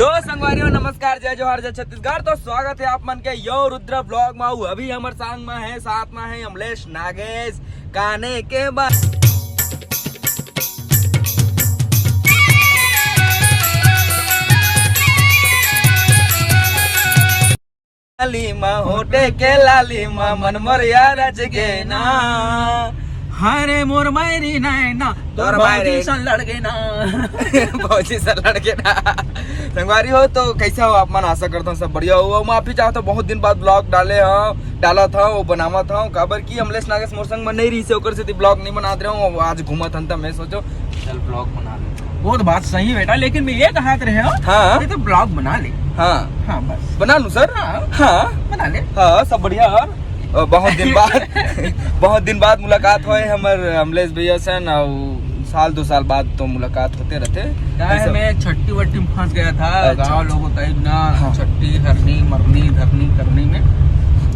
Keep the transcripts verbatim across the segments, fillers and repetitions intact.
तो संगवारी हो, नमस्कार, जय जोहार, जय छत्तीसगढ़। तो स्वागत है आप मन के यो रुद्र ब्लॉग में। अभी हमर संग में है, साथ में है अमलेश नागेश। गाने के बाद लाली माँ होटे के लाली माँ, मन मोर यार रच गे ना। हरे मोर मायरी नैना, तोर तोर मायरी। भौजी सन लड़ गे ना। भौजी सन लड़ गे ना। संगवारी हो, तो कैसे हो आप मन? आशा करता हूँ सब बढ़िया हो। माफी चाहता हूँ, बहुत दिन बाद ब्लॉग डाले हो, डालत हो, वो बनावत हो, काबर कि अमलेश नागेश मोर संग में नहीं रही से, ओकर सेती ब्लॉग नहीं बनात रहे हो। आज घूमत हन त मैं सोचो चल ब्लॉग बना ले। वो तो बात सही बेटा, लेकिन मैं ये कहत रहे हो, हाँ। ये तो ब्लॉग बना ले। हाँ। हाँ, बस। बना लूँ सर? हाँ। हाँ। बना ले। हाँ, सब बढ़िया। और अ, बहुत दिन बाद बहुत दिन बाद मुलाकात होए हमर अमलेश भैया से ना। साल दो साल बाद तो मुलाकात होते रहते। क्या है, ऐसा। मैं छट्टी वट्टी में फंस गया था, अच्छा, गाँव अच्छा। लोगों टाइप ना, हाँ। छट्टी हरनी मरनी धरनी करनी में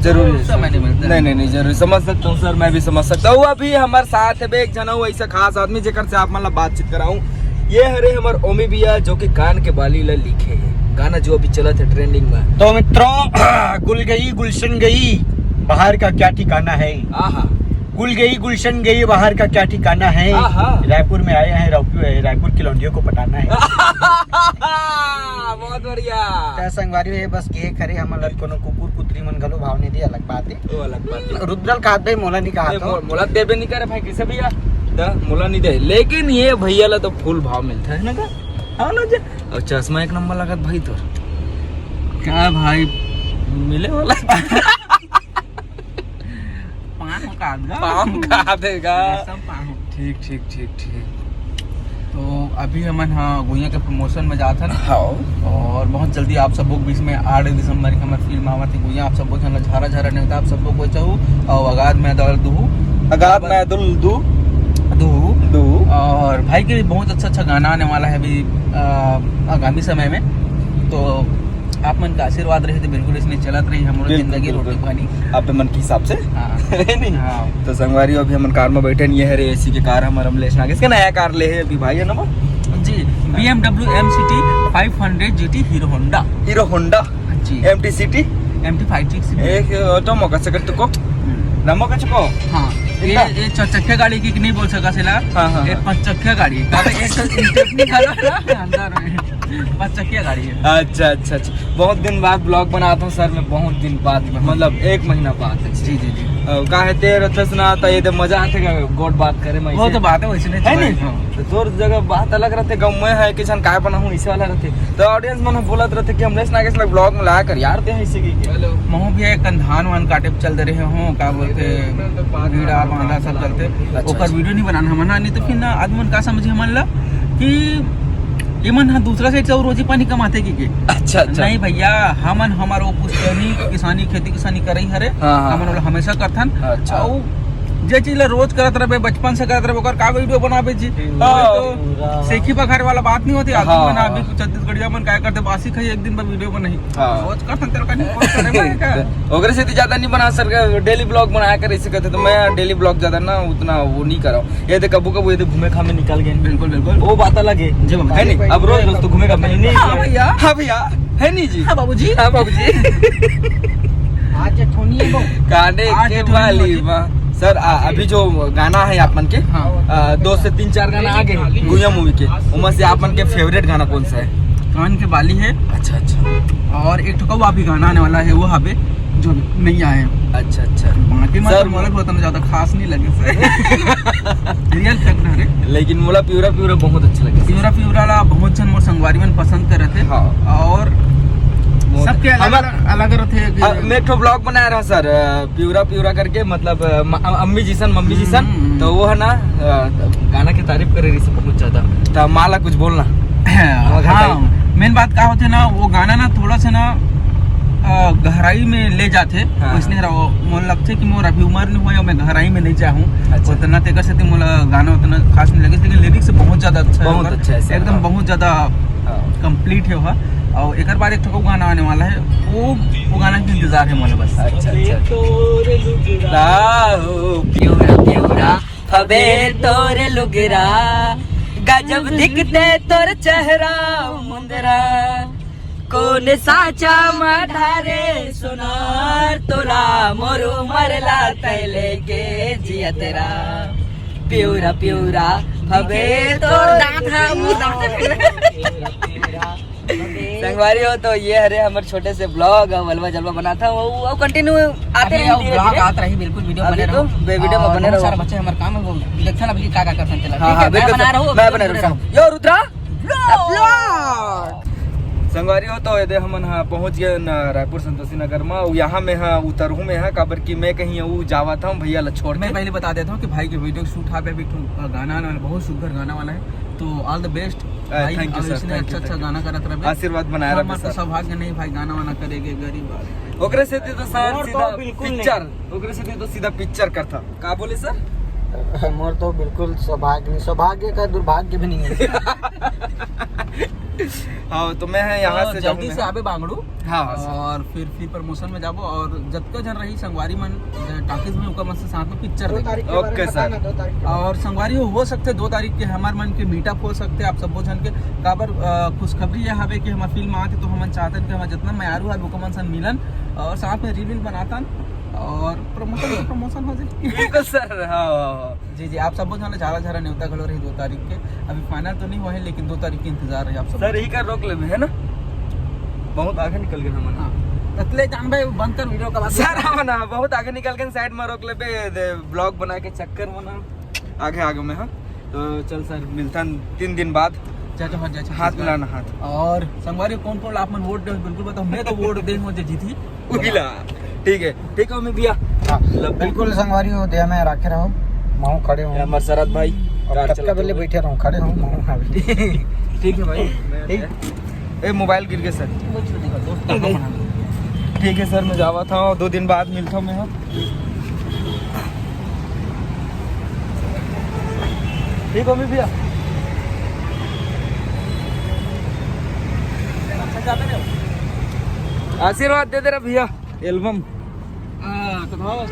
जरूरी तो है समय सर। नहीं मिलता। नहीं, नहीं, नहीं, जरूरी, समझ सकता हूँ सर, मैं भी समझ सकता हूँ। अभी हमारे साथ है एक जना, वो ऐसा खास आदमी जेकर से आप मतलब बातचीत कराऊं। ये हरे हमर ओमी भैया, जो कि कान के बाली ला लिखे है, गाना जो अभी चलत है ट्रेंडिंग में। तो मित्रों, गुल गई गुलशन गई, बाहर का क्या ठिकाना है। आहा। गुल गई गुलशन गई, बाहर का क्या ठिकाना है। आहा। रायपुर में आए हैं, रायपुर, रायपुर की लौंडियों को पटाना है। बहुत बढ़िया। त संगवारी हो, ये बस के करे हमन ला कोनो कुकुर कुतरी मन घलो भाव नहीं दे, अलग बात है। वो अलग बात है। रुद्रल कहत भाई, मोला नहीं कहत ए, हो। मो-, मोला देबे नहीं करे भाई, किसे भैया? द मोला नहीं दे, लेकिन ये भैया ला तो फुल भाव मिलता है ना का? हाँ ना जे। और चश्मा एक नंबर लगत भाई तोर। क्या भाई? मिले वाला। पाँव का आदगा। पाँव का देगा। सब पाँव। ठीक, ठीक, ठीक, ठीक। तो अभी हमन ह गुइया के प्रमोशन में जात हन। हाँ। और बहुत जल्दी आप सबो के बीच में आठ दिसंबर के हमर फिल्म आवत है गुइया। आप सबो झन ला झारा झारा नेवता, आप सबो को चाहू। और अगाध मैं दल दू। अगाध मैं दुल दू। दू। दू। और भाई के भी बहुत अच्छा अच्छा गाना आने वाला है अभी, अ, आगामी समय में। तो आप मन का आशीर्वाद रही तो बिल्कुल इसने चलत रही हमरो बिल्कुल, जिंदगी बिल्कुल। रोटी पानी। आप मन के हिसाब से। हाँ। है नहीं? हाँ। तो संगवारी हो, अभी हमन कार में बैठे नहीं है रे, एसी के कार हमर अमलेश नागेश के नया कार ले है अभी भाई, है ना वो? जी, BMW M City five hundred G T Hero Honda। Hero Honda. जी। M T city. M T five six. एक ऑटो मौका सकत तुको। हम्म। ना मौका चुको। हाँ। ये, इतना? ये चरचक्के गाड़ी की नहीं बोल सका सिला। हाँ, हाँ, ये हाँ। पाँच चक्के गाड़ी। काहे एक तो स्टेपनी खड़ा है ना अंदर में। पाँच चक्किया गाड़ी है। अच्छा, अच्छा, अच्छा। बहुत दिन बाद ब्लॉग बनाता हूँ सर, मैं बहुत दिन बाद, मतलब एक महीना बाद। जी, जी, जी। अ, का है, तेरे रथस ना, तो ये तो मजा आते का गोट बात करे मैं वो इसे। तो बात है, वैसे नहीं है चला नहीं? है, हाँ। तो तोर जगह बात अलग रहते, गाँव में है, किसान काय बना हूँ, इसे वाला रहते। तो ऑडियंस मन बोलत रहते कि अमलेश नागेश लोग ब्लॉग में लाया कर यार, ते हैं इसे की। हेलो। महू भी एक धान वान काटे पे चल दे रहे हो, का बोलते, वीड़ा बांधा सब चलते। अच्छा, ओकर अच्छा। वीडियो नहीं बनाना हमन ना, नहीं तो फिर ना आदमी मन का समझी हमन ला कि ये मन ह दूसरा साइड से और रोजी पानी कमाते की के। अच्छा, अच्छा। नहीं भैया, हमन हमार वो पुश्तैनी किसानी, खेती किसानी करई हरे, हाँ, हाँ, हमन हाँ। ओला हमेशा करथन। अच्छा। अउ जे चीज ला रोज करत रहबे, बचपन से करत रहबे, ओकर का वीडियो बनाबे जी? हाँ। तो सेखी बघारे वाला बात नहीं होती, आदमी हाँ, मन हाँ। अभी छत्तीसगढ़िया मन काय करते, बासी खाई एक दिन बर वीडियो बनाही। हाँ। रोज करथन, तेरे का नहीं, रोज करे भाई का? ओकरे से तो ज्यादा नहीं बना सर, डेली ब्लॉग बनाया करे, इसे कहते तो मैं डेली ब्लॉग ज्यादा ना उतना वो नहीं कराऊँ। ये दे कबू कबू ये दे घूमे खामे निकल गए। बिल्कुल, बिल्कुल। वो बात अलग है। जी बाबा। है नहीं? अब रोज रोज तो घूमे खामे नहीं। हाँ भैया। हाँ भैया। है नहीं जी? हाँ बाबूजी। हाँ बाबूजी। आज ठोनी है वो। गाने आज के ठोनी वाली बाजी। माँ। सर, आ, अभी जो गाना है आप मन के, हाँ। आ, दो से तीन चार गाना आ गए गुइया मूवी के, उनमें से आप मन के फेवरेट गाना कौन सा है? कान के बाली है। अच्छा, अच्छा। और एक ठो कौवा भी गाना आने वाला है, वो हबे जो नहीं आए हैं। अच्छा, अच्छा। बाकी मैं सर, तो मोला बहुत ज्यादा खास नहीं लगे से। रियल फैक्ट है रे। लेकिन मोला प्यूरा प्यूरा बहुत अच्छा लगे। प्यूरा प्यूरा ला बहुत जन मोर संगवारी मन पसंद करत हे। हाँ। और वो सबके अलग, हमार-, अलग, अलग रहते हैं कि अब मैं एक ठो ब्लॉग बनाया रहा सर, अ, प्यूरा प्यूरा करके, मतलब, अ, म-, अम्मी जी सन, मम्मी जी सन, हम्म, हम्म। तो वो है ना, अ, गाना की तारीफ करे रही से बहुत ज्यादा। तो माँ ला कुछ बोलना। हाँ, मेन बात का होथे ना, वो गाना ना थोड़ा सा ना, अ, गहराई में ले जाथे। हाँ। वैसने रहो, मोला लगथे कि मोर अभी उम्र नहीं हुआ, मैं गहराई में नहीं जाहूँ। अच्छा। उतना तेकर सेती मोला गाना उतना खास नहीं लगे, लेकिन लिरिक्स बहुत ज्यादा अच्छा है बहुत ओकर। अच्छा है सर, एकदम हाँ। बहुत ज्यादा हाँ। कंप्लीट है वह। और एक बार एक ठो गाना आने वाला है, वो, वो गाना के इंतजार है मोला बस। अच्छा, अच्छा। लाओ, प्यूरा, प्यूरा, हबे तोर लुगरा, गजब दिखते तोर चेहरा, मुंदरा। कोन साचा म ढारे सोनार तोला, मोर उमर ला तैं लेके जियत रा। पिउरा पिउरा भवे तोर दांत ह, मोर दांत ह। संगवारी हो, तो ये हरे हमर छोटे से vlog, वलवा जलवा बनात हन, वो, वो continue आते अरे, रही वो धीरे vlog धीरे। आत रही, बिल्कुल video अभी बने तो रहो। बे-, video में और बने बहुत रहो। सारा बच्चे हमारे काम है, वो देखते ना अभी क्या क्या करते हैं, चला, हाँ, ठीक हाँ, है, मैं बिल्कुल बना सर, रहा हूँ, मैं video बने बने रहा हूँ। रहो। यो रुद्रा। संगवारी हो, तो ये दे हमन हा पहुंच गए न रायपुर संतोषी नगर में। अउ यहाँ में हा उतरहूँ में हा, काबर कि मैं कहीं अउ जावत हूँ भैया ला छोड़ मैं के। पहले बता देता हूँ कि भाई के video shoot हा पे अभी ठो गाना आने वाला, बहुत सुघर गाना वाला है, तो all the best अ, भाई। Thank you, और sir, इसने thank you, अच्छा अच्छा thank you। गाना करत रहे। आशीर्वाद बनाए रखे, हमारे तो sir। सौभाग्य नहीं भाई, गाना वाना करेंगे, गरीब आदमी। ओकरे सेती तो sir और तो सीधा बिल्कुल नहीं। Picture, ओकरे सेती तो सीधा picture करता। का बोले sir? मोर तो बिल्कुल सौभाग्य नहीं, सौभाग्य का दुर्भाग्य भी नहीं है। हाँ, तो मैं है यहाँ तो से जल्दी जाऊँ से मैं। आबे बांगड़ू। हाँ, हाँ, sir। और फिर, फिर promotion में जाबो और जतका झन रही संगवारी मन, अ, टॉकीज में ओकर मन से साथ में picture दो देखबो। तारीख के बारे OK, में sir। बताना, दो तारीख के बारे में। और संगवारी हो सकथे दो तारीख के हमार मन के meetup हो सकथे आप सबो झन के। काबर, अ, खुशखबरी यह हवे कि हमार film आथे तो हमन चाहतन कि हमार जितना मयारू हवे ओकर मन सन मिलन और साथ में reel वील बनातन और promotion के promotion हो जाए। बिल्कुल sir, हाँ, हाँ, हाँ। जी, जी, आप सबो झन ला झारा झारा नेवता घलो रही दो तारीख के। अभी final तो नहीं हुआ है, लेकिन दो तारीख के इंतजार रही आप सब। Sir, यही कर रोक लेबे, है ना? बहुत आगे निकल गए हमन। हाँ। ततले जान भाई, बंद कर video का बात। Sir, हमन ना, बहुत आगे निकल गए, side में रोक लेबे, दे, vlog बना के चक्कर में ना, आगे, आगे में, हाँ। तो चल sir, मिलथन तीन दिन बाद। जय जोहार, जय छत्तीसगढ़। हाथ मिलाना, हाथ। और संगवारी, कौन कौन आप मन vote दे, बिल्कुल बताओ, मैं तो vote दे हूँ, जो जीती। उहिला। ठीक है, ठीक है, अमित भैया। हाँ, लब- बिल्कुल संगवारी हो, ध्यान में रखे रहो, महूँ खड़े हूँ। ये हमारे शरद भाई, और कार कब चलाते का बेले हुए। बैठे रहूँ, खड़े हूँ, महूँ अभी। ठीक है भाई, ठीक। ए, mobile गिर गया sir। वो छोड़ देगा, दोस्त का बना। ठीक है sir, मैं जावत हूँ, दो दिन बाद मिलता हूँ मैं, हाँ। ठीक हो अमित भैया? अच्छा जाता नहीं। आशीर्वाद दे दे रहा भैया। Album। हाँ, तो भाव